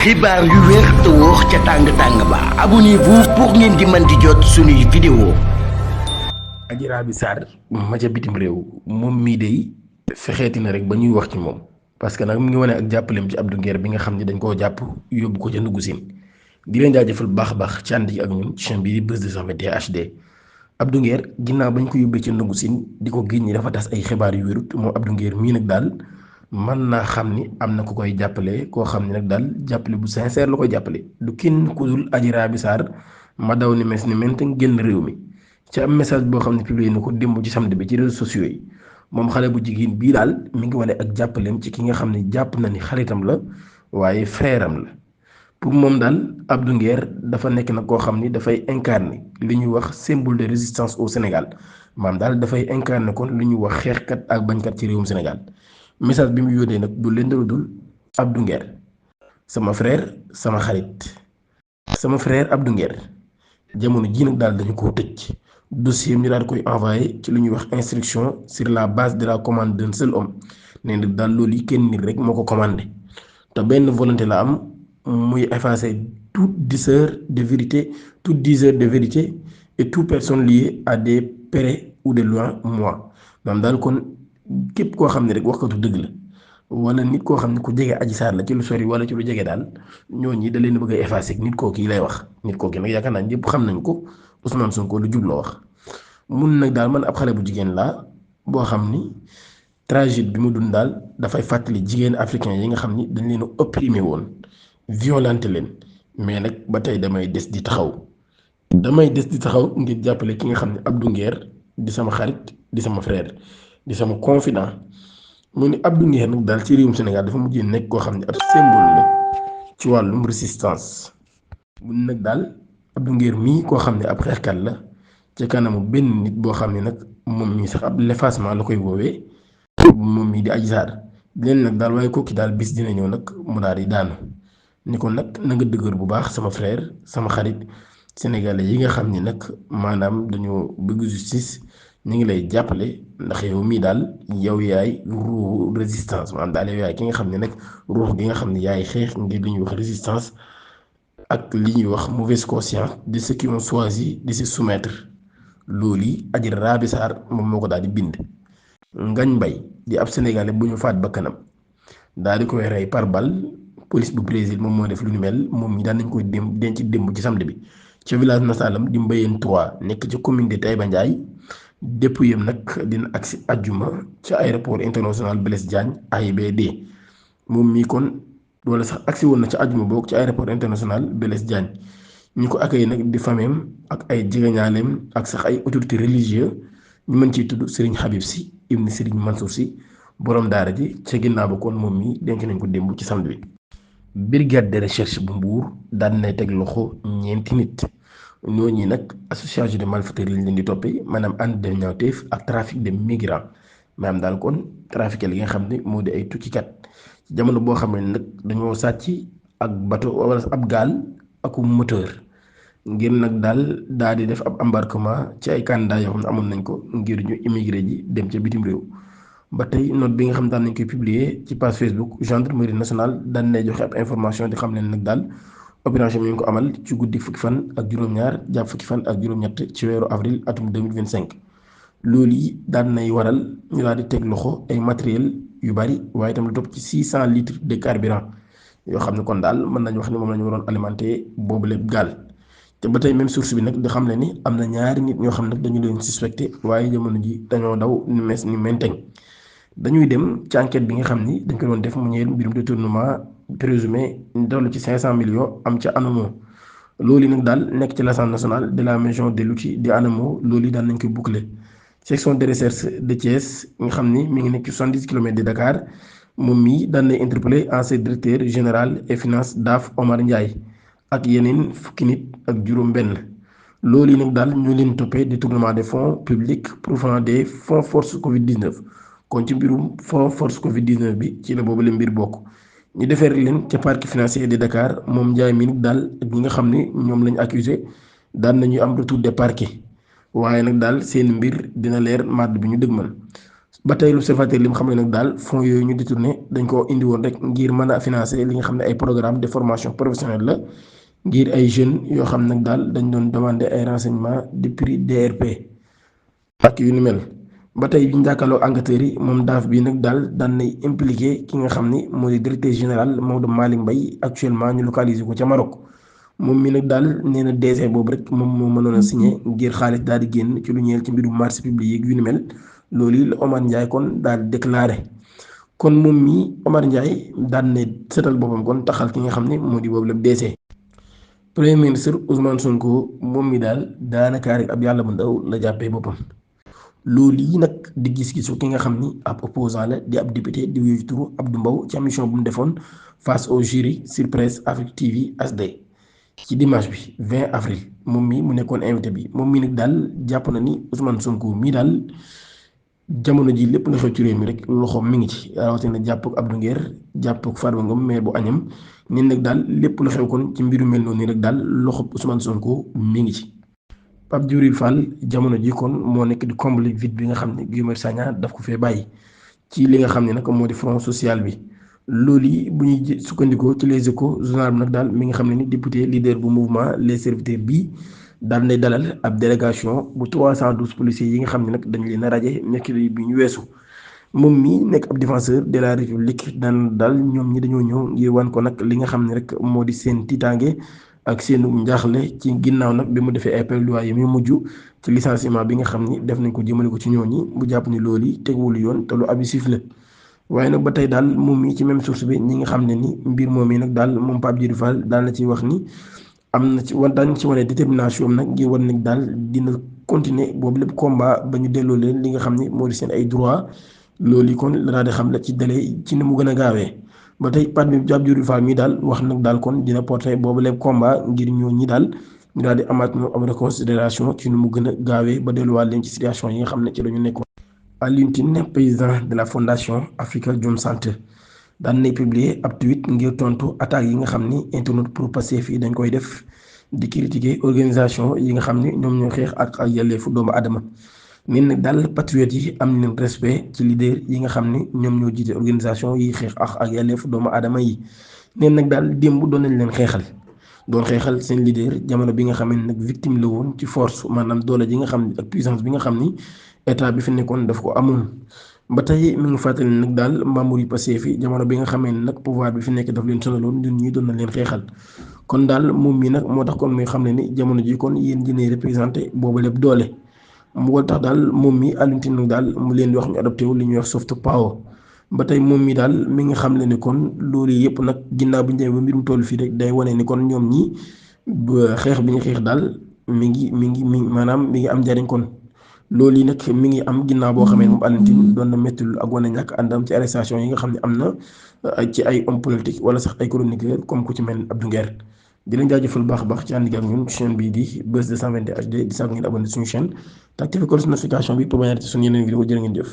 xibaar yu wér te wóor ca tàng-tàng ba abonnez-vous pour ngeen di mën di jot suñuy vidéo. Adji Raby Sarr ma ca bitim réew moom mii dey fexeeti na rek ba ñuy wax ci moom parce que nag mu ngi wane ak jàppaleem ci Abdou Nguer bi nga xam ne dañ koo jàpp yóbbu ko ca Ndungu Sine di leen jaajëfal bu baax a baax ci ànd yi ak ñun ci chaîne bii di Buzz 221 HD. Abdou Nguer ginnaaw bañ ko yóbbee ca Ndungu Sine di ko génn ñi dafa tas ay xibaar yu wérut moom Abdou Nguer mii nag daal mën naa xam ni am na ku koy jàppale koo xam ne nag daal jàppale bu sincère la koy jàppale du kenn ku dul Adji Raby Sarr ma daw ni mes ni mente génn réew mi ci am message boo xam ne publié na ko démb ci samedi bi ci réseaux sociaux yi moom xale bu jigéen bii daal mi ngi wane ak jàppaleem ci ki nga xam ne jàpp na ni xaritam la waaye frère am la pour moom daal Abdou Nguer dafa nekk nag koo xam ni dafay incarner li ñuy wax symbole de résistance au Sénégal maam daal dafay incarner kon li ñuy wax xeexkat ak bañkat ci réewum Sénégal. message bi mu yónnee nag du leen dul Abdou Nguer sama frère sama xarit sama frère Abdou Nguer jamono jii nag daal dañu ko tëj dossier ñu daal koy envoyé ci lu ñuy wax instruction sur la base de la commande d'un seul homme nee na daal loolu yi kenn nit rek moo ko commandé te benn volonté la am muy effacer toute diseur de vérité toute diseur de vérité et toute personne liée à des près ou de loin moi maanaam daal kon. képp koo xam ne rek waxkatu dëgg la wala nit koo xam ne ku jege Adji Sarr la ci lu sori wala ci lu jege daal ñooñi da leen bëgg a effacer nit kooku yi lay wax nit kooku nag yaakaar naa ñëpp xam nañ ko Ousmane Sonko lu jubloo wax mun nag daal man ab xale bu jigéen laa boo xam ni tragédie bi mu dund daal dafay fàttali jigéen africain yi nga xam ni dañ leen a opprimé woon violenté leen mais nag ba tey damay des di taxaw ngir jàppale ki nga xam ne Abdou Nguer di sama xarit di sama frère di sama confident mu ni Abdou Nguer nag daal ci réewum Sénégal dafa mujjee nekk koo xam ne ab symbole la ci wàllum résistance mun nag daal Abdou Nguer mii koo xam ne ab xeexkat la ci kanamu benn nit boo xam ne nag moom mii sax ab l'effacement la koy woowee moom mii di Adji Sarr leen nag daal waaye kooki daal bis dina ñëw nag mu daal di daanu ni ko nag na nga dëgër bu baax sama frère sama xarit sénégalais yi nga xam ni nag maanaam dañoo bëgg justice ñu ngi lay jàppale ndax yow mii daal yow yaay ruuxu résistance maanaam daal yow yaay ki nga xam ne nag ruux gi nga xam ne yaay xeex ngir li ñuy wax résistance ak li ñuy wax mauvaise conscience de ceux qui ont choisi de se soumettre loolu yi Adji Raby Sarr moom moo ko daal di bind. Ngagne Mbaye di ab sénégalais bu ñu faat bakkanam daal di koy rey par balle police bu Brésil moom moo def lu ñu mel moom ñi daan nañ koy denc démb ci samedi bi ca village nasalam di Mbayeen 3 nekk ci commune de Taïba Ndiaye. dépouille yam nag dina agsi àjjuma ca aéroport international Blaise Diagne AIBD moom mii kon wala sax agsi woon na ca àjjuma boog ci aéroport international Blaise Diagne ñi ko accueilli nag di fameem ak ay jegeñaaleem ak sax ay autorités religieux ñu mën ciy tudd Serigne Habib Sy ibn Serigne Mansour Sy borom daara ji ca ginnaaw ba kon moom mii denc nañ ko démb ci samedi bi. brigade de recherche bu Mbour daan nay teg loxo ñeenti nit. ñooñi nag association de malfaiteurs lañ leen di toppee maanaam ànd de ñaawteef ak trafic de migrants maanaam daal kon trafiqué li nga xam ne moo di ay tukkikat ci jamono boo xam ne nag dañoo sàcc ak bateau wala ab gaal ak moteur ngir nag daal di def ab embarquement ci ay candidats yoo xam ne amoon nañ ko ngir ñu immigré ji dem ca bitim réew. ba tey note bi nga xam daan nañ koy publier ci page Facebook gendarmerie nationale daan nay joxe ab information di xam leen nag daal. opération bi ñu ngi ko amal ci guddi fukki fan ak juróom-ñaar jàpp fukki fan ak juróom-ñett ci weeru avril atum 2025 loolu yi daan nay waral ñu daal di teg loxo ay matériel yu bari waaye itam lu topp ci 600 litres de carburant yoo xam ne kon daal mën nañu wax ni moom la ñu waroon alimenter boobu lépp gaal te ba tey même source bi nag di xam ne ni am na ñaari nit ñoo xam ne dañu leen suspecté waaye jamono ji dañoo daw ni mes ni menteñ dañuy dem ci enquête bi nga xam ni dañ ko doon def mu ñeel mbirum détournement présumé dollu ci 500 millions am ca ANAMO loolu nag daal nekk ci l'Assemblée nationale de la maison de l'outil di ANAMO loolu yi daal nañ koy boucler section de recherche de Thiès nga xam ni mi ngi nekk ci 70 kilomètres de Dakar moom mii daan nay interpellé ancien directeur général et finance DAF Omar Ndiaye ak yeneen fukki nit ak juróom-benn loolu yi nag daal ñu leen toppee détournement des fonds publics provenant des fonds force Covid-19 kon ci mbirum fonds force Covid-19 bi ci la boobu la mbir bokk. ñu defeer leen ca parquet financier de Dakar moom Ndiaye mi nag daal ak ñi nga xam ne ñoom lañu accusé daan nañu am retour de parquet waaye nag daal seen mbir dina leer màdd bi ñu dëgmal ba tey l'observateur li mu xam ne nag daal fonds yooyu ñu détourné dañ koo indi woon rek ngir mën a financer li nga xam ne ay programme de formation professionnelle la ngir ay jeunes yoo xam nag daal dañ doon demander ay renseignements depuis DRP ak yu ni mel. ba tey bi ñu jàkkaarloo enquêteurs yi moom daaf bi nag daal daan nay impliqué ki nga xam ni moo di directeur général Maodo Malick Mbaye actuellement ñu localisé ko ca Maroc moom mi nag daal nee na DG boobu rek moom moo mënoon a signé ngir xaalis daal di génn ci lu ñeel ci mbirum marché public yeeg yu ni mel loolu yi la Omar Ndiaye kon daal di déclaré kon moom mi Omar Ndiaye daan ne setal boppam kon taxal ki nga xam ne moo di boobu la DG. premier ministre Ousmane Sonko moom mi daal daanaka rek ab yàlla bu ndaw la jàppee boppam. loolu yi nag di gis-gisu ki nga xam ni ab opposant la di ab député di wuyu turu Abdou Mbow ci émission bu mu defoon face au jury sur Presse Afrique TV HD ci dimanche bi 20 avril moom mi mu nekkoon invité bi moom mi nag daal jàpp na ni Ousmane Sonko mii daal jamono ji lépp la xew ci réew mi rek loxoom mi ngi ci rawatina jàpp ak Abdou Nguer jàpp ak Farba Ngom maire bu Agnam ñun nag daal lépp lu xew kon ci mbiru mel noonu rek daal loxo Ousmane Sonko mi ngi ci. Pape Djibril Fall jamono ji kon moo nekk di combler vide bi nga xam ne Guy Marius Sagna daf ko fee bàyyi ci li nga xam ne nag moo di front social bi loolu yi bu ñuy sukkandikoo ci les Échos journal bi nag daal mi nga xam ne ni député leader bu mouvement les serviteurs bi daal nay dalal ab délégation bu 312 policiers yi nga xam ne nag dañ leen a raje mercredi bi ñu weesu moom mi nekk ab défenseur de la république daan daal ñoom ñi dañoo ñëw ngir wan ko nag li nga xam ne rek moo di seen tiitaange ak seenu njaaxle ci ginnaaw nag bi mu defee ay plaidoyer yi muy mujj ci licenciement bi nga xam ni def nañ ko jëmale ko ci ñooñi bu jàpp ni loolu yi teguwul yoon te lu abusif la waaye nag ba tey daal moom mi ci même source bi ñi nga xam ne ni mbir moom yi nag daal moom Pape Djibril Fall daal na ci wax ni am na ci daañu ci wane détermination am nag ngir wan nag daal dina continuer boobu lépp combat ba ñu delloo leen li nga xam ni moo di seen ay droit loolu yi kon la daal di xam la ci délai ci ni mu gën a gaawee. ba tey Pape Djibril Fall mi daal wax nag daal kon dina porter boobu lépp combat ngir ñoo ñi daal ñu daal di amaat ñu am reconsidération ci nu mu gën a gaawee ba delluwaat leen ci situation yi nga xam ne ci la ñu nekkoon. Alioune Tine président de la fondation Africa Jom Center daan nay publier ab tweet ngir tontu attaques yi nga xam ni internet pour Pastef yi dañ koy def di critiquer organisation yi nga xam ni ñoom ñoo xeex ak yelleefu doomu adama neen nag daal patriotes yi am nañ respect ci leader yi nga xam ni ñoom ñoo jiite organisation yi xeex ak yelleefu doomu aadama yi neen nag daal démb doon nañ leen xeexal seen leader jamono bi nga xam ne nag victime la woon ci force maanaam doole ji nga xam ni ak puissance bi nga xam ni état bi fi nekkoon daf ko amoon. ba tey mi ngi fàttali nag daal membre yi Pastef fi jamono bi nga xamee ne nag pouvoir bi fi nekk daf leen sonaloon ñun ñii doon na leen xeexal kon daal moom mii nag moo tax kon muy xam ne ni jamono ji kon yéen dinañ représenté boobu lépp doole. mu tax daal moom mi Alioune Tine daal mu leen di wax ñu adopté wu li ñuy wax soft power ba tey moom mi daal mi nga xam ne kon loolu yëpp nag ginnaaw bi ñu demee ba mbirum toll fii rek day wane ni kon ñoom ñi xeex bi ñu xeex daal mi ngi maanaam mi ngi am njariñ kon. loolu yi nag mi ngi am ginnaaw boo xamee moom Alioune Tine doon na méttilu ak wane ñàkk àndam ci arrestation yi nga xam ne am na ci ay homme politique wala sax ay chroniqueur comme ku ci mel Abdou Nguer di leen jaajëfal baax a baax ci ànd ak ñun chaîne bii di Buzz 221 HD di sàkku ngeen abonné suñu chaîne te activé ko notification bi pour bañ a rater suñu yeneen vidéo jërë ngeen jëf.